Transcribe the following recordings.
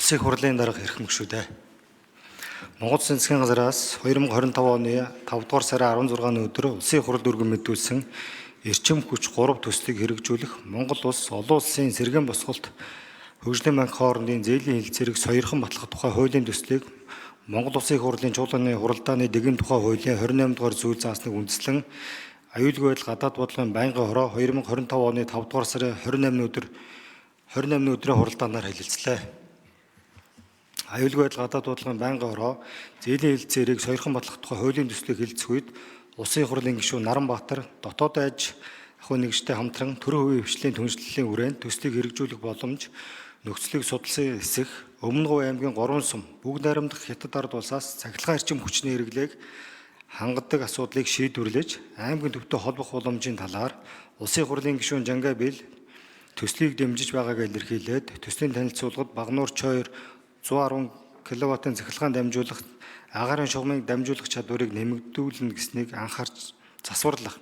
Улсын хурлын дарга эрхэм гишүүдээ. Монгол Улсын засгийн газраас 2025 оны 5 дугаар сарын 16-ны өдөр Улсын их хурал өргөн мэдүүлсэн эрчим хүч 3 төслийг хэрэгжүүлэх Монгол улс олон улсын сэргээн босголт хөгжлийн банк хоорондын зээлийн хэлцээрийг сойрхон батлах тухай хуулийн төслийг Монгол Улсын их хурлын чуулганы хуралдааны дэгэм тухай хуулийн 28 дугаар зүйл заасныг үндэслэн аюулгүй байдал гадаад бодлогын байнгын хороо 2025 оны 5 дугаар сарын 28-ны өдөр 28-ны өдрийн хуралдаанаар хэлэлцлээ. Аюулгүй байдал гадаад бодлогын байнгын хороо зээлийн хэлцээрийг сойрхон батлах тухай хуулийн төслийг хэлэлцэх үед Улсын их хурлын гишүүн Наранбаатар дотоод аж ахуйн нэгжтэй хамтран төрийн хувийн хвшлийн түншлэлийн хүрээнд төслийг хэрэгжүүлэх боломж нөхцөлийг судалсан эсэх Өмнө Говь аймгийн 3 сум бүгд найрамдах Хятад ард улсаас цахилгаан эрчим хүчний хэрэглээг хангадаг асуудлыг шийдвэрлэж аймгийн төвтэй холбох боломжийн талаар Улсын их хурлын гишүүн Жангабил төслийг дэмжиж байгаагаа илэрхийлээд төслийн танилцуулгад Багануур Чойр 110 кВт-ын цахилгаан дамжуулах агаарын шугамыг дамжуулах чадварыг нэмэгдүүлнэ гэснийг анхаарч засварлах.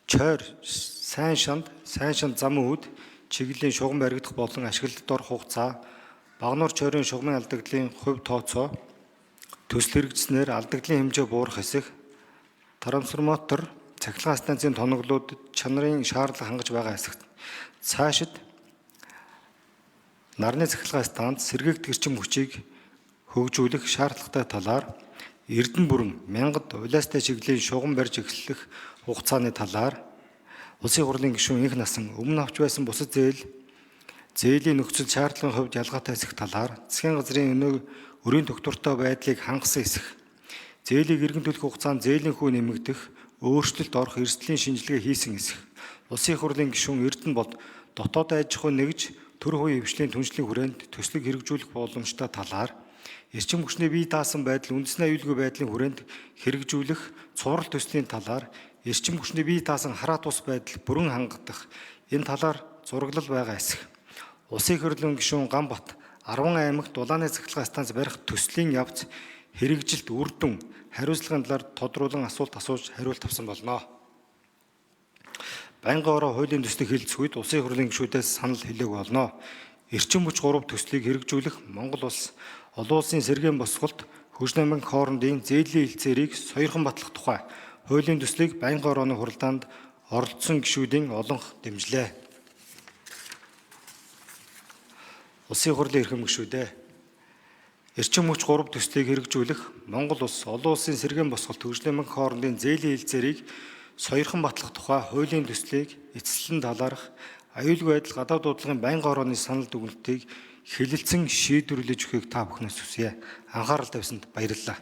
Чойр сайн шанд, сайн шанд зам үүд чиглэлийн шугам баригдах болон ашиглалтад орох хугацаа, Багануур Чойрын шугамын алдагдлын хувь тооцоо, төсөл хэрэгжсэнээр алдагдлын хэмжээ буурах эсэх, трансформатор цахилгаан станцын тоноглууд чанарын шаардлага хангаж байгаа эсэх. Цаашид нарны цахилгаан станц сэргээгдэх эрчим хүчийг хөгжүүлэх шаардлагатай талаар Эрдэнэ бүрэн мянгад улиастай чиглэлийн шугам барьж эхлэх хугацааны талаар Улсын хурлын гишүүн инх насан өмнө авч байсан бусад зээлийн нөхцөл шаардлагын хувьд ялгаатай эсэх талаар засгийн газрын өнөө өрийн тогтвортой байдлыг хангасан эсэх. Зээлийг эргэн төлөх хугацаанд зээлийн хүү нэмэгдэх, өөрчлөлт орох эрсдлийн шинжилгээ хийсэн эсэх. Улсын их хурлын гишүүн Эрдэнэ бод дотоод аж ахуй нэгж төр хувийн хвшлийн түншлэлийн хүрээнд төслийг хэрэгжүүлэх боломжтой талаар эрчим хүчний бие даасан байдал үндэсний аюулгүй байдлын хүрээнд хэрэгжүүлэх цуврал төслийн талаар эрчим хүчний бие даасан хараат ус байдал бүрэн хангадах энэ талаар зураглал байгаа эсэх. Улсын их хурлын гишүүн Ганбат 10 аймагт дулааны цахилгаан станц барих төслийн явц хэрэгжилт үр дүн хариуцлагын талаар тодруулан асуулт асууж хариулт авсан болно. Байнгын ороо хуулийн төслийг хэлэлцэх үед Улсын их хурлын гишүүдээс санал хэлээг болно. Эрчим хүч 3 төслийг хэрэгжүүлэх Монгол улс олон улсын сэргээн босголт хөгжлийн банк хоорондын зээлийн хэлцээрийг сойрхон батлах тухай хуулийн төслийг байнгын орооны хуралдаанд оролцсон гишүүдийн олонх дэмжлээ. Улсын их хурлын эрхэм гишүүдээ. Эрчим хүч 3 төслийг хэрэгжүүлэх Монгол улс олон улсын сэргээн босголт хөгжлийн банк хоорондын зээлийн хэлцээрийг сойрхон батлах тухай хуулийн төслийг эцэслэн талаарх аюулгүй байдал гадаад бодлогын байнгын орооны санал дүгнэлтийг хэлэлцэн шийдвэрлэж өгөхийг та бүхнээс хүсье. Анхаарал тавьсанд баярлалаа.